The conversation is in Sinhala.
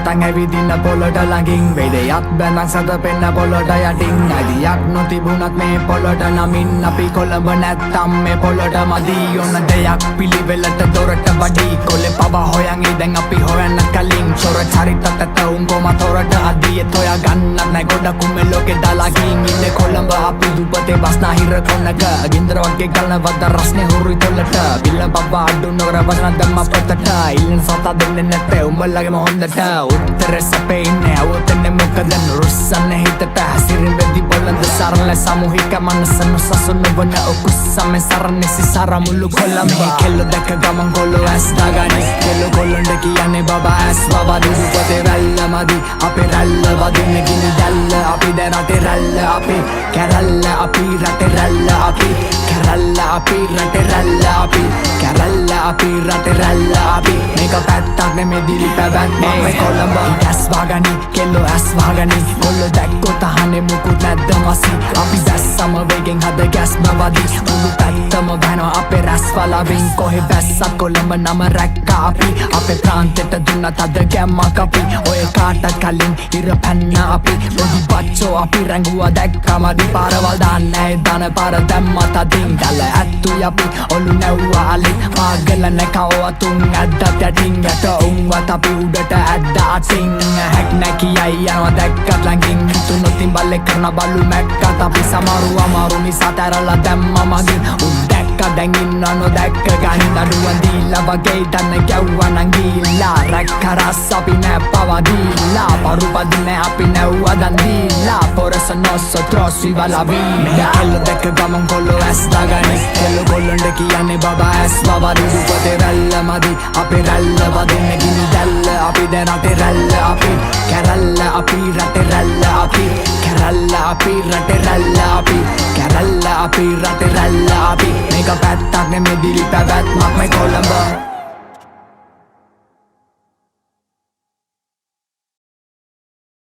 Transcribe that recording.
නැත්තන් ඇවිදින්න පොළොට ළඟින්. වේදයක් බැඳන් සැතපෙන්න පොළොට යටින්. අයිතියක් නොතිබුණත් මේ පොළොට නමින්. අපි කොළඹ නැත්තම් මේ පොළොට මදි. ඔන්න දෙයක් පිළිවෙලට දොරට වඩි. කොලේ පව හොයන් ඒ දැන් අපි හොයන්න කලින්. චොර චරිතත් ඇත උන් කොම තොරට අදී. ඒත් හොයා ගන්නත් නෑ ගොඩක් උන් මේ ලෝකේ දාලා ගින්. ඉන්නේ කොළඹ අපි දුපතේ බස්නාහිර කොනක. ගින්දර වගේ ගලන වද රස්නේ හුරුයි තොලට. බිල්ල බබා අඩු නොකර වචන දැම්ම පොතට. ඉල්ලන සතා දෙන්නේ නැත්තේ උඹලගේම හොඳට. උත්තර සැපේ ඉන්නේ අවුත් එන්නේ මොකද? නුරුස්සන්නේ හිතට හැසිරෙන් වෙදි බොළඳ සරල සාමූහික මනස නොසසුන වන ඔකුස්සම සරන්නේ සිසාර මුළු කොළඹ. කෙල්ලෝ දැක්ක ගමන් කොල්ලෝ ඇස් දාගනි. කෙල්ලෝ කොල්ලොන්ට කියන්නේ බබා ඇස් වවදි. දුපතේ වැල්ල මදි අපේ රැල්ල වදින්න ගිනි දැල්ල. අපි දැන් රටේ රැල්ල, අපි කැරැල්ල, අපි රටේ රැල්ල, අපි කැරැල්ල, අපි රටේ රැල්ල, අපි කැරැල්ල, අපි රටේ රැල්ල. අපි මේක පැත්තක් නෙමේ දිවි පැවැත්මක් මේ කොළඹ. ඇස් වහගනි කෙල්ලෝ, ඇස් වහගනි. කොල්ලෝ දැක්කොත් අහන්නේ මුකුත් නැද්ද මසි. අපි බැස්සම වේගෙන් හද ගැස්ම වදි. මුළු පැත්තම වැහෙනවා අපේ රැස් වලවින්. කොහෙ බැස්සත් කොළඹ නම රැක්කා අපි. අපේ ප්‍රාන්තෙට දුන්නත් අද ගැම්මක් අපි. ඔය කාටත් කලින් ඉර පැන්න අපි. පොඩි බච්චෝ අපි රැඟුවා දැක්කමදි. පාරවල් දාන්නේ දන පාර දැම්මත් අදින්. දැල ඇත්තුයි අපි ඔලු නැව්වා අලින්. පාගල නැකව තුන් ඇද්දත් යටින්. යට උන්වත් අපි උඩට ඇද්ද අතින්. හැක් නෑ කියයි යනවා දැක්කත් ළඟින්. හිතුනොතින් බල්ලෙක් කරන බලු මැක්කත් අපි. සමහරු අමාරු නිසා තැරලා දැම්ම මගින්. උන් දැක්ක දැන් ඉන්නවා නොදැක්ක ගනින්. දඩුවන් දීලා වගේ දන්න ගැව්වා නං ගිහිල්ලා. රැක්ක රස් අපි නෑ පවා දීලා. පරු පදින්නේ අපි නැව්වා දන් දීලා. Por eso nosotros viva la vida. කෙල්ලෝ දැක්ක ගමන් කොල්ලෝ ඇස් දාගනි. කෙල්ලෝ කොල්ලොන්ට කියන්නේ බබා ඇස් වවදි. දුපතේ වැල්ල මදි අපේ රැල්ල වදින්න ගිනි දැල්ල. අපි දැන් රටේ රැල්ල, අපි කැරැල්ල, අපි රටේ රැල්ල, අපි කැරැල්ල, අපි රටේ රැල්ල, අපි කැරැල්ල, අපි රටේ රැල්ල. අපි මේක පැත්තක් නෙමේ දිවි පැවැත්මක් මේ කොළඹ.